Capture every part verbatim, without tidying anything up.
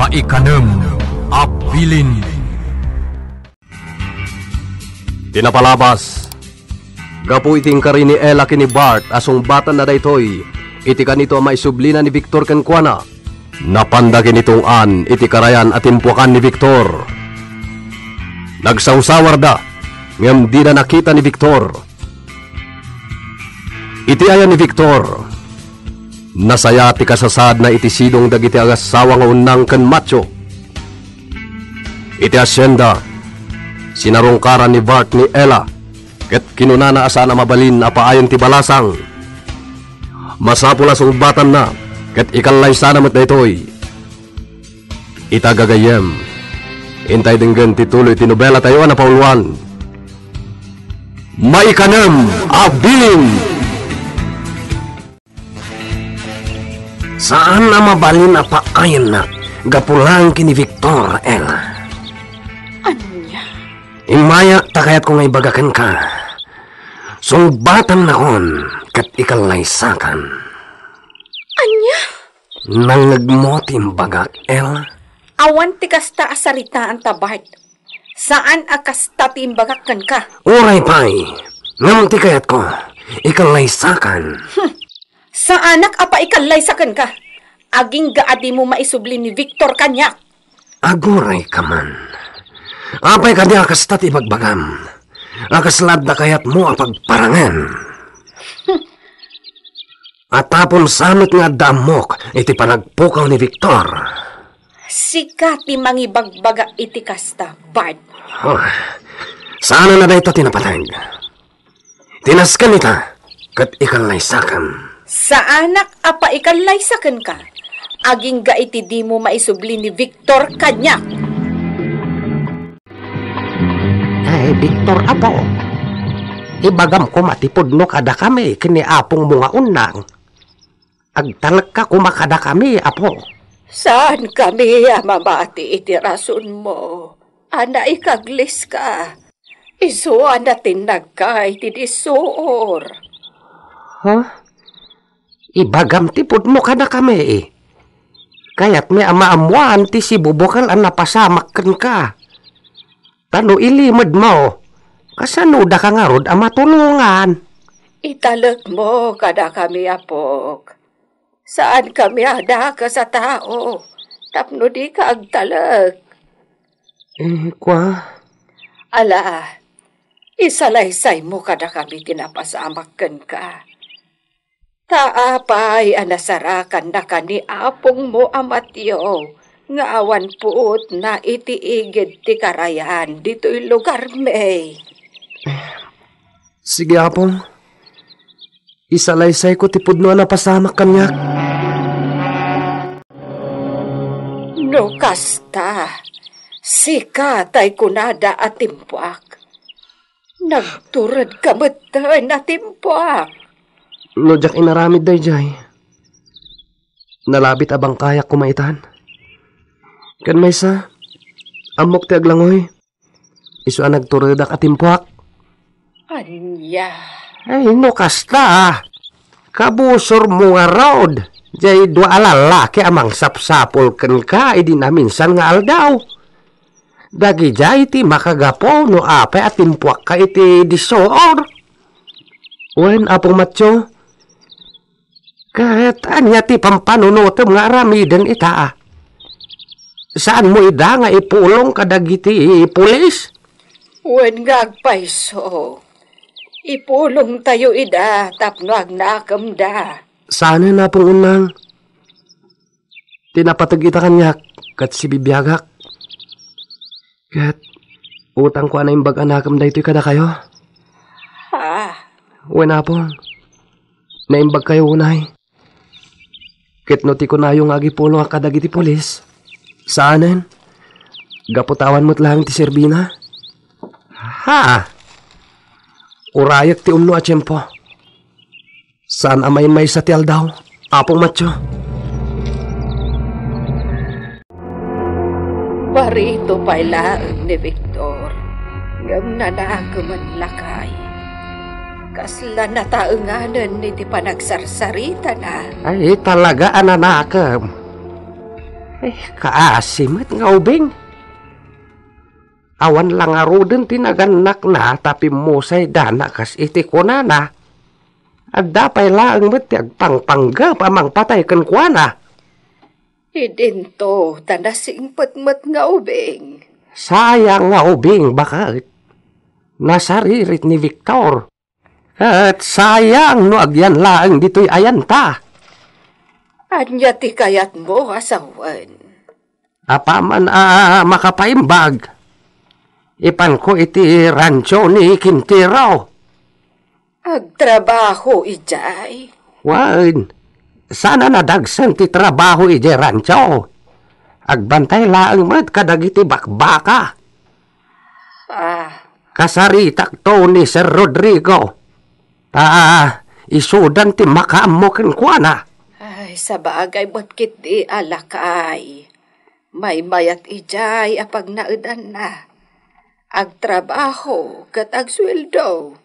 Maikanem a bilin. Ti napalabas, gapu iti inkari ni Ella ken ni Bart a sungbatanna daytoy iti kanito a maisublina ni Victor kenkuana, napanda kinitong-an iti karayan a timpuakan ni Victor. Nagsawsawarda, ngem dida nakita ni Victor. Iti ayan ni Victor, nasaya ti kasasaadna iti sidong dagiti agassawa nga Unnang ken Matthew. Iti asienda, sinarungkaran ni Bart ni Ella, ket kinunana a saan a mabalin a paayen ti balasang. Masapul a sungbatanna, ket ikallaysana met daytoy. Ita gagayyem, intay denggen ti tuloy ti nobelatayo a napauluan. Maikanem a bilin. Saan a mabalin a paayennak gapu laeng ken ni Victor, Ella. Ania? Immayak ta kayatko nga ibaga kenka. Sungbatannakon ket ikallaysakan. Ania? Nangngegmo ti imbagak, Ella? Awan ti kasta a saritaan ta, Bart. Saan a kasta ti imbagak kenka. Uray pay, ngem ti kayatko, ikallaysakan. Hmm. Saanak a paikallaysa kenka. Agingga a dimo maisubli ni Victor kaniak. Agurayka man. Apay kadi a kasta ti ibagbagam? A kasla adda kayatmo a pagparangen? A tapno sa met nga adda ammok iti panagpukaw ni Victor. Sika ti mangibagbaga iti kasta, Bart. Oh, saan a dayta ti napateg. Tinasken ita, ket ikallaysakan. Saanak a paikallaysa kenka, agingga iti dimo maisubli ni Victor kaniak. Ay, Victor, apo. Ibagam koma ti pudno kadakami ken ni apongmo nga Unnang. Agtalekka koma kadakami, apo. Saankami a mamati iti rasonmo a naikagliska. Isu a natinnagka iti dissuor. Ha? Ibagam ti pudno kadakami. Kayatmi a maammoan ti sibubukel a napasamak kenka. Ta no ilimedmo, kasanodaka ngarud a matulongan? Italekmo kadakami, apok. Saankami a dakes a tao tapno dika agtalek. Eh, kua? Ala, isalaysaymo kadakami ti napasamak kenka. Ta apay a nasarakannaka ni apongmo a Mateo nga awan puotna iti igid ti karayan ditoy lugarmi? Sige, Apo. Isalaysayko ti pudno a napasamak kaniak. No kasta, sika tay kunada a timpuak. Nagturedka metten a timpuak. No diak inaramid daydiay, nalabit a bangkayak koma itan. Ken maysa, ammok ti aglangoy. Isu a nagturedak a timpuak. Ania? Ay, no kasta, kabusormo ngarud, jay dua a lallaki a mangsapsapul kenka idi naminsan nga aldaw. Dagidiay ti makagapu no apay a timpuakka iti dissuor. Wen, Apong Matyo, ket ania ti pampanunotem nga aramiden ita? Saanmo ida nga ipulong kadagiti pulis? Wen nga agpayso, ipulongtayo ida tapno agnakemda. Saanen, Apong Unnang. Ti napateg ita kaniak ket sibibiagak. Ket utangko a naimbag a nakem daytoy kadakayo. Ha? Wen, Apong. Naimbagkayo unay. Ket no ti kunayo nga agipulongak kadagiti pulis, saanen. Gapu ta awan met laeng ti serbina. Ha? Urayek ti umno a tiempo. Saan a maymaysa ti aldaw, Apong Matyo. Barito pay laeng ni Victor, ngem nanakemen lakay. Kasla nataenganen iti panagsarsarita na. Ay, talaga a nanakem. Ay, kaasi met nga ubing. Awan la ngaruden ti nagannakna ta pimmusaydana kas iti kunana. Adda pay laeng met ti agpangpanggep a mangpatay kenkuana. Idinto ta nasingpet met nga ubing. Sayang nga ubing, baket. Nasaririt ni Victor. Ket sayang no agyan laeng ditoy ayanta. Ania ti kayatmo a sawen? Apaman a makapaimbag, ipanko iti rancho ni Quintero. Agtrabaho idiay? Wen, saan a nadagsen ti trabaho idiay rancho. Agbantay laeng met kadagiti bakbaka. Ah. Kasaritakto ni Sir Rodrigo. Ta isudan ti makaammo kenkuana. Ay, sabagay met ketdi a lakay. Maymayat idiay a pagnaedanna. Agtrabaho ket agsueldo.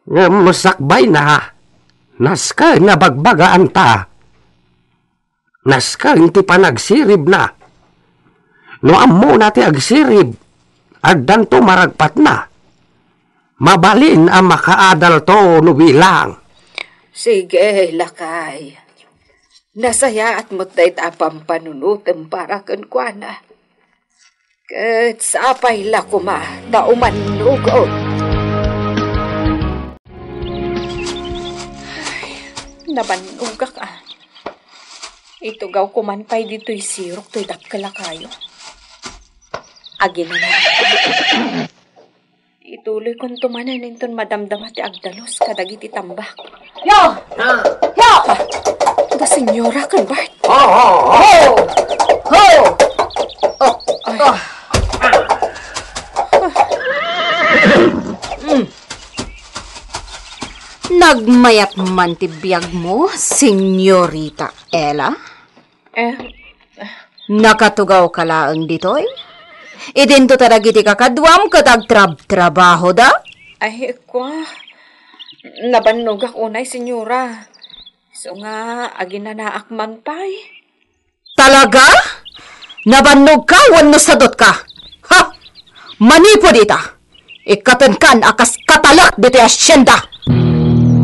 Ngem sakbayna, nasken a bagbagaanta. Nasken ti panagsiribna. No ammona ti agsirib, addanto maragpatna. Mabalin a makaadalto no bilang. Sige, lakay. Nasayaat met dayta a pampanunotem para kenkuana. Ket sapay la koma ta umannugot. Ay, nabannogak a. Itugaw ko man pay ditoy sirok toy dakkel a kayo. Aginana. Ituloy konto manen inton madamdama ti agdalus kadagiti tambak. Yo! Ah. Yo! Ah, da senyora ken Bart. Ho, ho, ho! Ho! Oh, ay. Ah. Nagmayat man ti biagmo, Senyorita Ella? Eh, nakatugaw ka laeng ditoy? Idinto ta dagiti kakaduam ket agtrabtrabahoda? Ay, kwa. Nabannogak unay, senyora. Isu nga, aginanaak man pay. Talaga? Nabannogka wenno sadutka? Ha? Manipud ita, ikkatenkan a kas katalek ditoy asyenda.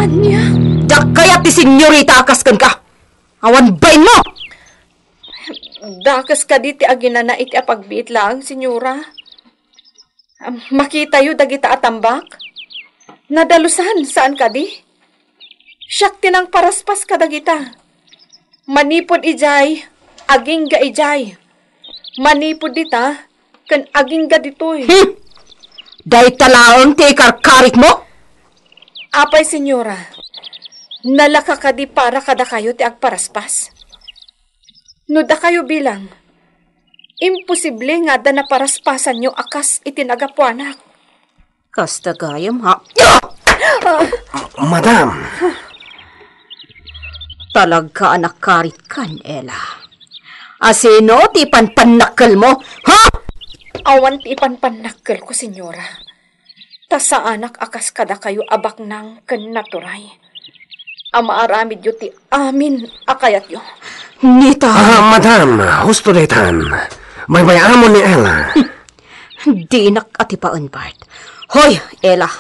Ania? Diak kayat ti senyorita a kas kenka. Awan bainmo! Dakes kadi ti aginana iti apagbiit laeng, senyora. Am, makitayo dagita a tambak? Nadalusan, saan kadi? Siak ti nangparaspas kadagita. Manipud idiay, agingga idiay. Manipud dita, ken agingga ditoy. Hmm! Dayta laeng ti ikarkaritmo? Apay, senyora, nalaka kadi para kadakayo ti agparaspas? No dakayo bilang, imposible nga adda naparaspasanyo a kas iti nagapuanak. Kasta gayam, ha? Madam! Talaga a nakaritkan, Ella. Asino ti panpannakkelmo, ha? Awan ti ipanpannakkelko, senyora. Ta saanak a kas kadakayo a baknang ken naturay a maaramidyo ti amin a kayatyo. Nita! Ah, madam, husto daytan. Baybay-amon ni Ella. Dinak atipaen, Bart. Hoy, Ella!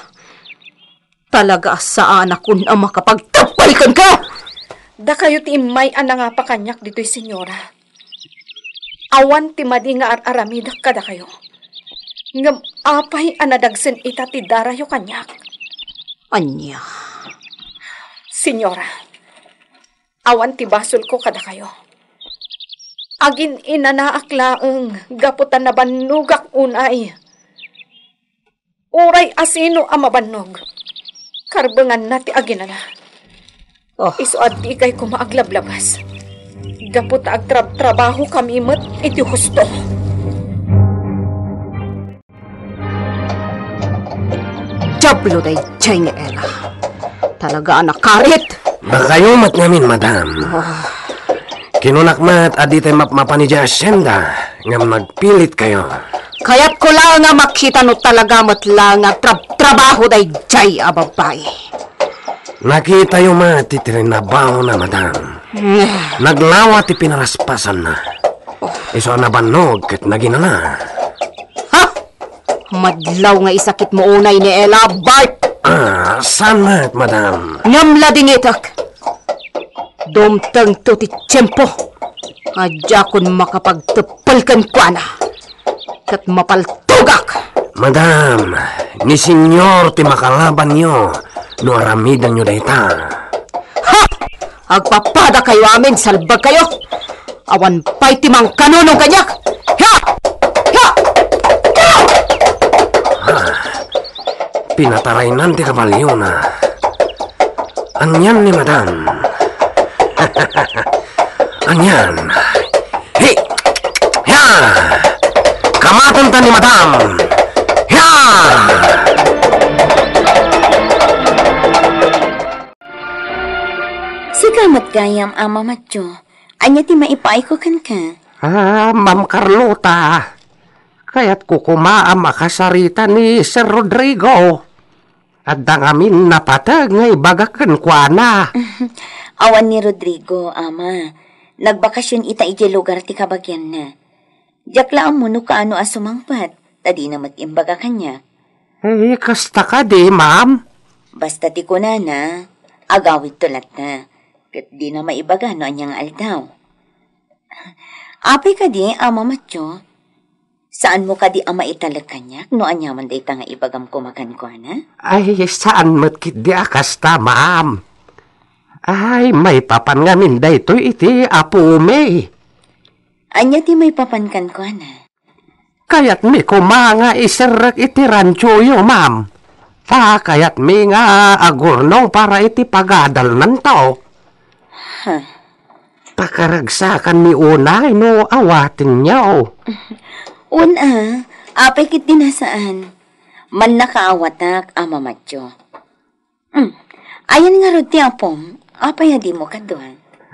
Talaga a saanakon a makapagtappay kenka! Dakayo ti immay a nangapa kaniak ditoy, senyora. Awan ti madi nga ar-aramidek kadakayo. Ngem apay a nadagsen ita ti darayo kaniak? Ania? Senyora, awan ti basolko kadakayo. Agin-inanaak laeng gapu ta nabannogak unay. Uray asino a mabannog, karbenganna ti aginana. Oh. Isu a dikay koma aglablabas. Gapu ta agtrabtrabahokami met iti husto. Diablo daydiay nga Ella. Talaga a nakarit. Dakayo met ngamin, madam. Ah. Kinunak met a ditay mapmapan idiay asyenda, ngem nagpilitkayo. Kayatko laeng a makita no talaga met laeng a trab-, trabaho daydiay a babbai. Nakitayo met ti trinabahona, madam. Naglawa ti pinaraspasanna. Oh. Isu a nabannog ket naginana. Ha? Madlaw nga isakitmo unay ni Ella, Bart! Ah, saan met, madam? Ngem la dingitek. Dumtengto ti tiempo a diakon makapagteppel kenkuana ket mapaltugak. Madam, ni Señor ti makalabanyo no aramidenyo dayta. Ha! Agpapadakayo amin, salbagkayo! Awan pay ti mangkanunong kaniak! Hiya! Hiya! Hiya! Ah, pinataraynan ti kabalyona. Anian ni madam? Anian? Hi! Hiya! Kamatenta ni madam! Hiya! Sika met gayam, Ama Matyo. Ania ti maipaayko kenka? Ah, Ma'am Carlota. Kayatko koma a makasarita ni Sir Rodrigo. Adda ngamin napateg nga ibaga kenkuana. Awan ni Rodrigo, Ama. Nagbakasion ita idiay lugar ti kabagianna. Diak la ammo no kaano a sumangpet, ta dina met imbaga kaniak. Eh, kasta kadi, ma'am? Basta ti kunana, agawidto latta. Ket dina maibaga no ania nga aldaw. Apay kadi, Ama Matyo? Saanmo kadi a maitalek kaniak no aniaman dayta nga ibagam koma kenkuana? Ay, saan met ketdi a kasta, ma'am. Ay, maipapan ngamin daytoy iti apomi. Ania ti maipapan kenkuana? Kayatmi koma nga iserrek iti ranchoyo, ma'am. Ta kayatmi nga agurnong para iti pagadalnanto. Huh. Pakaragsakanmi unay no awatenyo. Wen a, apay ketdi a saan. Mannakaawatak, Ama Matyo. Hmm. Ayan ngarud ti apom, apay a dimo kadua?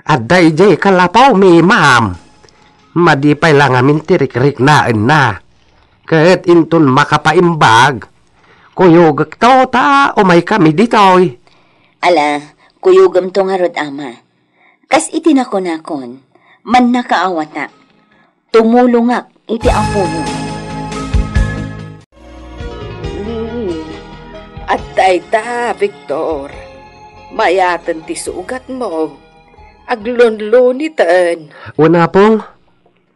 Adda idiay kalapaw mi, ma'am. Madi pay la ngamin ti rikriknaenna. Ket inton makapaimbag, kuyogekto ta umaykami ditoy. Ala, kuyogemto ngarud, Ama. Kas iti nakunakon, mannakaawatak. Tumulongak iti apoyo. Hmm. Adda ita, Victor. Mayaten ti sugatmo. Aglunluniten. Wen, Apong.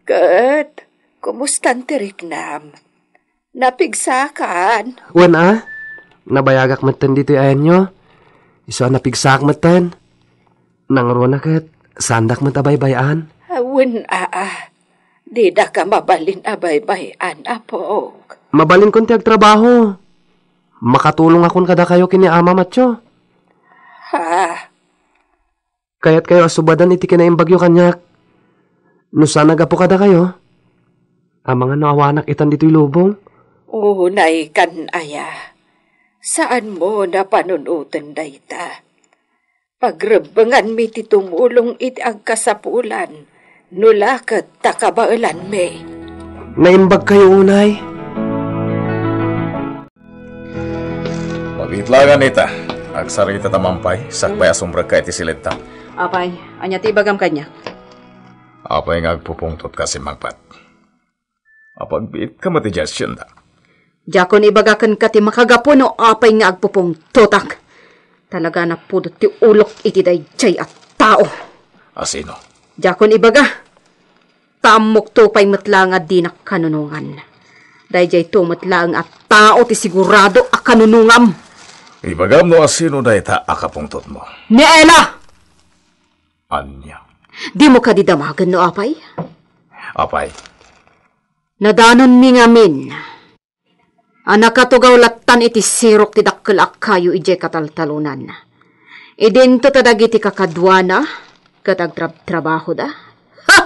Ket, kumustan ti riknam? Napigsakan? Wen a, nabayagak metten ditoy ayanyo. Isu a napigsaak metten. Nangruna ket, saandak met a baybay-an. Wen a, didaka mabalin a baybay-an, apok. Mabalinkon ti agtrabaho. Makatulongakon kadakayo ken ni Ama Matyo. Ha? Kayatkayo a subadan iti kinaimbagyo kaniak. No saan a gapu kadakayo, amangan no awanak itan ditoy lubong? Unay kan aya. Saanmo a panunoten dayta. Pagrebbenganmi ti tumulong iti agkasapulan, no la ket ta kabaelanmi. Naimbagkayo unay? Mabiit laengen ita. Agsarita ta mampay, sakbay a sumrekka iti siledta. Apay, ania ti ibagam kaniak? Apay nga agpupungtotka, Simmangpet? Apagbiitka met idiay asienda. Diakon ibaga kenka ti makagapu no apay nga agpupungtotak. Talaga a napudot ti ulok iti daydiay a tao. Asino? Diakon ibaga. Ta ammokto pay met la nga dinak kanunongan. Daydiayto met laeng a tao ti sigurado a kanunongam. Ibagam no asino dayta a kapungtotmo. Ni Ella! Ania? Dimo kadi damagen no apay? Apay? Nadanonmi ngamin. A nakatugaw lattan iti sirok ti dakkel a kayo idiay kataltalonan. Idinto ta dagiti kakaduana ket agtrabtrabahoda. Ha!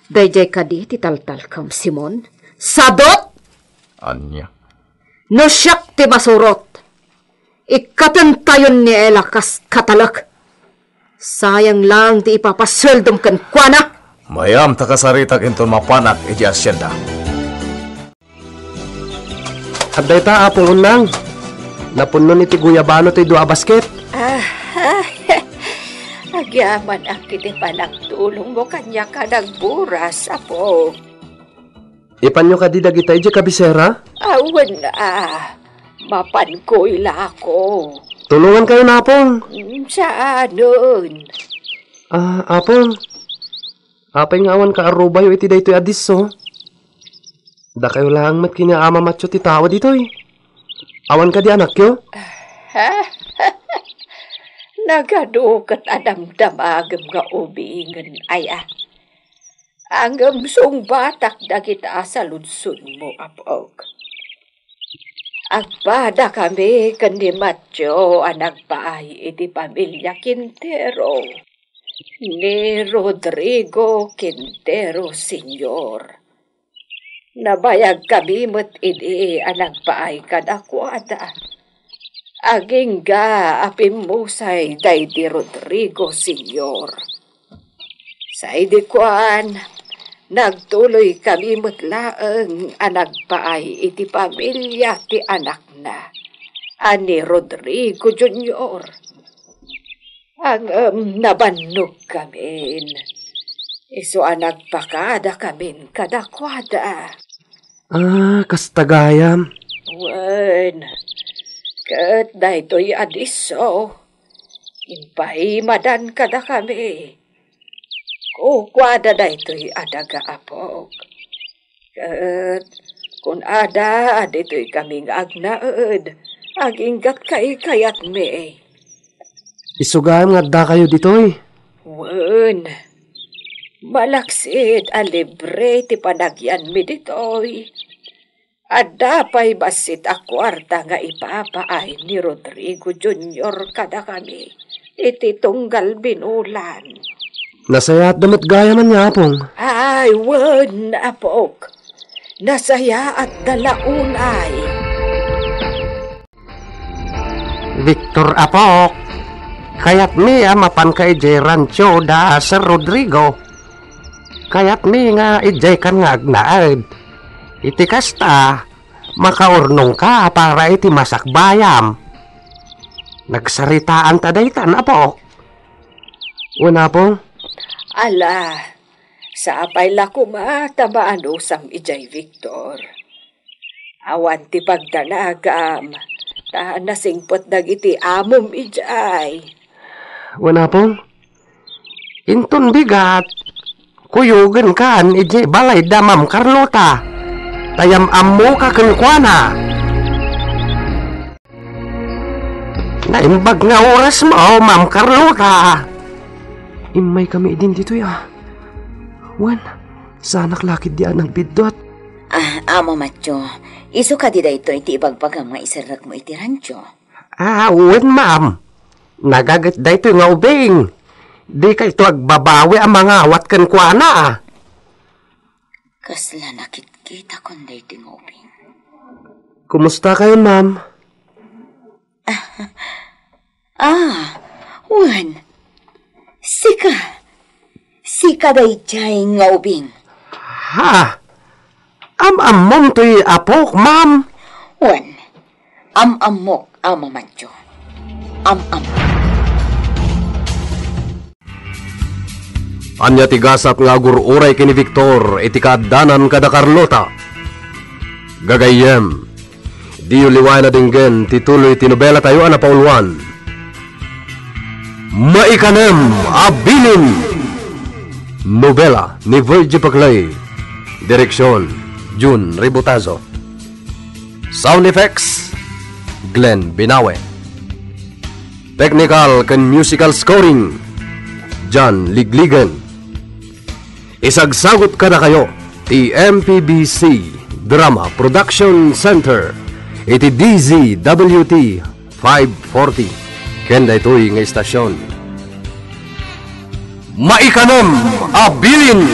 Daydiay kadi ti taltalkem, Simon? Sadot! Ania? No siak ti masurot, ikkatentayon ni Ella kas katalek. Sayang laeng ti ipapasueldom kenkuana. Mayam ta kasaritak inton mapanak iti asienda. Adda ita, Apong Unnang. Napunnon iti guyabano toy dua a basket. Ah, ah, ag, Agyamanak iti panagtulongmo kaniak a nagburas, Apo. Ipanyo kadi dagita idiay kabisera? Awan a, mapanko ilako. Tulongankayo, Apong. Mm, saanen. Ah, Apong. Apay nga awan kaarrubayo iti daytoy a disso? Dakayo laeng met ken ni Ama Matio ti tao ditoy. Awan kadi anakyo? Nagadu ket adamdamagem nga ubingen, aya. Ngem sungbatak dagita a saludsodmo, Apok. Agpadakami ken ni Mateo a nagpaay iti pamilia Quintero, ni Rodrigo Quintero Senior. Nabayagkami met idi a nagpaay kadakuada. Agingga a pimmusay daydi Rodrigo Senior. Saidi kuan, nagtuloykami met laeng a nagpaay iti pamilia ti anakna a ni Rodrigo Junior. Ngem nabannogkamin. Isu a nagpakadakamin kadakuada. Ah, kasta gayam. Wen, ket daytoy a disso, impaimadan kadakami. Kukuada daytoy a daga, Apok. Ket kun adda ditoy kami nga agnaed, agingga't kaykayatmi. Isu gayam nga addakayo ditoy? Wen, malaksid a libre ti panagyanmi ditoy. Adda pay bassit a kuarta nga ipapaay ni Rodrigo Junior kadakami iti tunggal binulan. Nasayaatda met gayam ania, Apong? Ay, wen, Apok. Nasayaatda la unay. Victor, Apok, kayatmi a mapanka idiay rancho da Sir Rodrigo. Kayatmi nga idiaykan nga agnaed. Iti kasta, makaurnongka para iti masakbayam. Nagsaritaanta daytan, Apok. Wen, Apong. Ala, sapay la koma ta maanusam idiay, Victor. Awan ti pagdanagam, ta nasingpet dagiti amom idiay. Wen, Apong. Inton bigat, kuyogenkan idiay balay da Ma'am Carlota. Ta yam-ammoka kenkuana. Naimbag nga orasmo, Ma'am Carlota. Immaykami idin ditoy, a. Wen, saanak la ketdi a nagbiddut. Ah, Amo Matio, isu kadi daytoy ti ibagbagam nga iserrekmo iti rancho? Ah, wen, ma'am. Nagaget daytoy nga ubing. Dikayto agbabawi a mangawat kenkuana, a. Kasla nakitkitakon daytoy nga ubing. Kumustakayon, ma'am? Ah, wen. Sika. Sika daydiay nga ubing. Ha? Am-ammom toy apok, ma'am? Wen. Am-ammok, Ama Matio. Am-ammok. Ania ti gasat nga agur-uray ken ni Victor iti kaaddanan kada Carlota? Gagayyem, diyo liwayan a denggen ti tuloy ti nobelatayo a napauluan, Maikanem a Bilin. Nobela ni Virgie Paclay. Direksyon, Jun Ributazo. Sound effects, Glenn Binawe. Technical ken musical scoring, John Ligligen. Isagsagut kadakayo ti M P B C Drama Production Center iti D Z W T five forty ken daytoy nga istasyon. Maikanem a Bilin.